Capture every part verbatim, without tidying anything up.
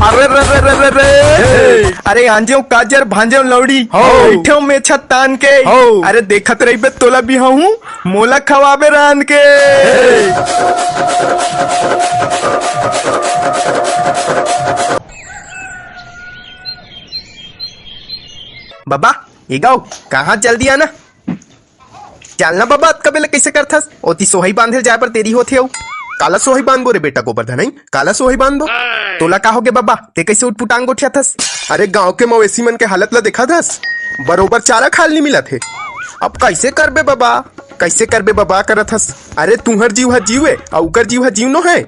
अरे रे रे रे रे रे। अरे आंजेव काजर भांजेव लौड़ी, हो। बैठेव मेछा तान के। हो। अरे देखत रहिबे तोला बिहाहूं, मोला खवाबे रांध के। बाबा, ए गाँव, कहाँ जल्दी आना? चल ना बाबा, अतका बेले कइसे करथस? ओती सोहई बांधे ल जाए बर देरी होथे अउ। काला सोहई बांधबो रे बेटा गोबरधनई, काला सोहई बांधबो? तोला का होगे बाबा, ते कइसे उटपुटांग गोठियाथस? अरे गांव के मवेशी मन के हालत ल देखत हस? बरोबर चारा खाल नी मिलत हे। अब कइसे करबे बाबा, कइसे करबे बाबा करत हस? अरे तुंहर जीव ह जीव ए, अउ उकर जीव ह जीव नो हे।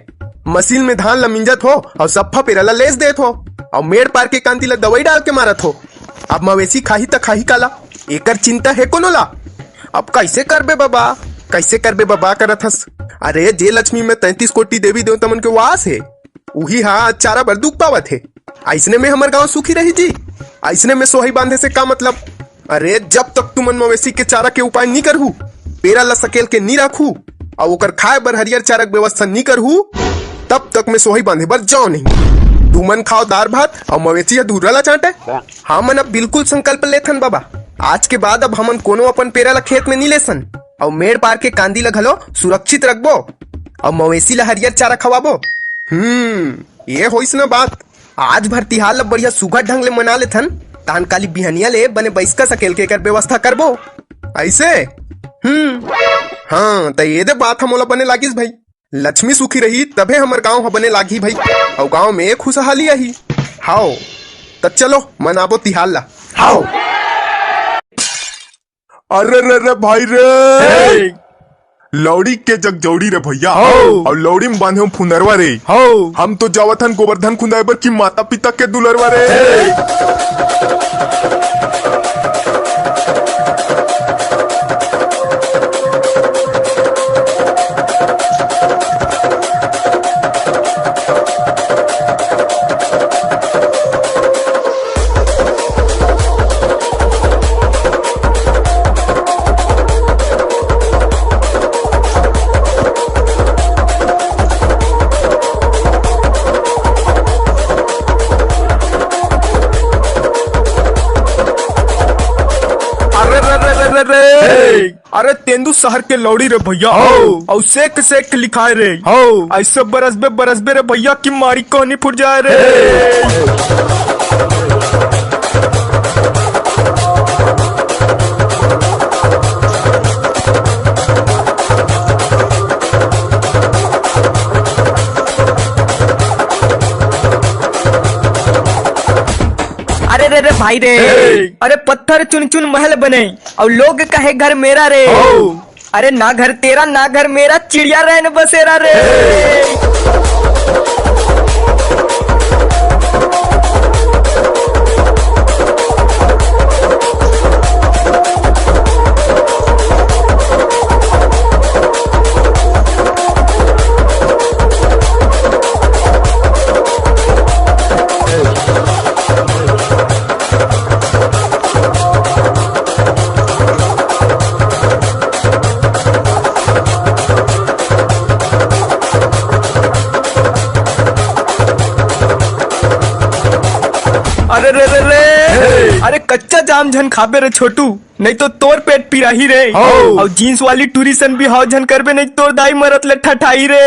मशीन में धान ल मिंजत हो, अउ सफ्फा पेरा ल लेस देत हो, अउ मेड़ पार के कांदी ल दवई डाल के मारत हो। अब मवेशी खाही त खाही काला? एकर चिंता हे कोनो ला? अब कइसे करबे बबा, कइसे करबे बबा करत हस? अरे, जे लक्ष्मी में तैंतीस कोटि देवी देवता मन के वास हे, उही हा चारा बर दुख पावत हे। अइसने में हमर गांव सुखी रही जी। अइसने में सोहई बांधे से का मतलब? अरे, जब तक तुमन मवेशी के चारा के उपाय नी करहू, पेरा ल सकेल के नी राखू, अउ ओकर खाए बर हरियर चारा के व्यवस्था नी करहू, तब तक में सोहई बांधे बर जाओ नहीं। तुमन खाओ दार भात अउ मवेशी ह धुर्रा ल चांटे। हमन अब बिल्कुल संकल्प लेथन बबा, आज के बाद अब हमन कोनो अपन पेरा ल खेत में नी लेसन, अउ मेड़ पार के कांदी ल घलो सुरक्षित रखबो, अउ मवेशी ल हरियर चारा खवाबो। हम्म, ये होइस न बात। आज भर तिहार ल बढ़िया सुघर ढंग ले मना लेथन, तहन काली बिहनिया ले बने बइसका सकेल के एकर व्यवस्था करबो। अइसे? हम्म, हाँ, त ये दे बात ह मोला बने लागिस भई। लक्ष्मी सुखी रही, तभे हमर गांव ह बने लागही भई, अउ गांव में खुशहाली आही। हाओ, त चलो, मनाबो तिहार ला। हाओ। अरे रे रे भाई रे। हे। लौड़ी के जग जौड़ी रे भैया। हो। अउ लौड़ी में बांधे हूँ फुंदरवा रे। हो। हम तो जावत हन गोबरधन खुंदाए बर कि माता पिता के दुलरवा रे। हे। अरे रे रे रे रे रे। हे। अरे तेंदू सहर के लौड़ी रे भैया। हो। अउ सेक सेक लिखाए रे। हो। अइसे बरसबे बरसबे रे भैया कि मारी कोहनी फूट जाए रे। अरे रे रे भाई रे। हे। अरे पत्थर चुन चुन महल बने, अउ लोग कहे घर मेरा रे। हो। अरे ना घर तेरा ना घर मेरा, चिड़िया रैन बसेरा रे। अरे रे रे रे। हे। अरे कच्चा जाम झन खाबे रे छोटू, नहीं तो तोर पेट पिराही रे। हो। अउ जींस वाली टूरी सन बिहाव झन करबे, नहीं तोर दाई मरत ले ठठाही रे।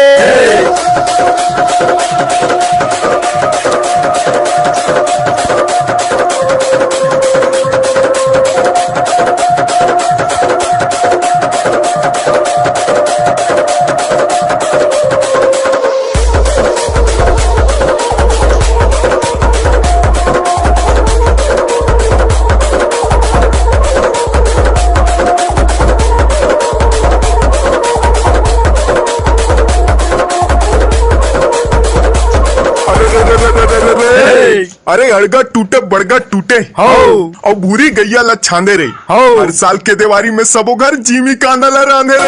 अरे रे रे रे रे रे रे। हे। अरे अड़गा टूटे बड़गा टूटे। हो। अउ भूरी गैया ला छांदे रे। हो। हर साल के देवारी में सबो घर जीमी कांदा ला रांधे रे।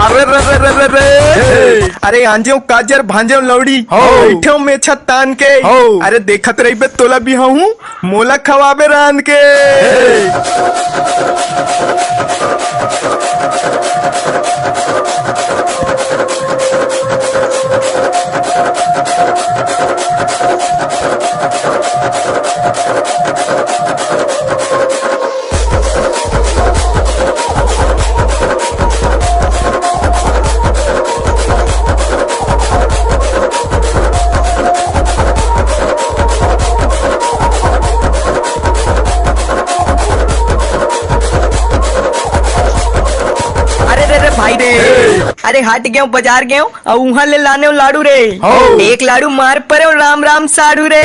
अरे रे रे रे रे रे। हे। अरे आंजेव काजर भांजेव लौड़ी, हो। बैठेव मेछा तान के। हो। अरे देखत रहिबे तोला बिहाहूं, मोला खवाबे रांध के। अरे रे रे भाई रे, अरे हाट गेंव, बजार गेंव, अउ उहां ले लानेव लाड़ू रे। हो। एक लाड़ू मार परेव, राम राम साढ़ू रे।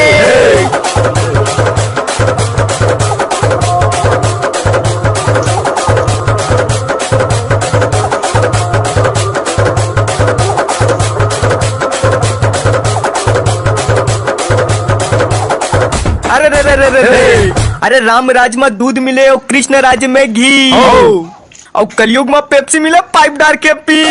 अरे रे रे रे रे रे। अरे राम राज म दूध मिले अउ कृष्ण राज में घी। हो। अउ कलयुग म पेप्सी मिले पाइप डार के पी।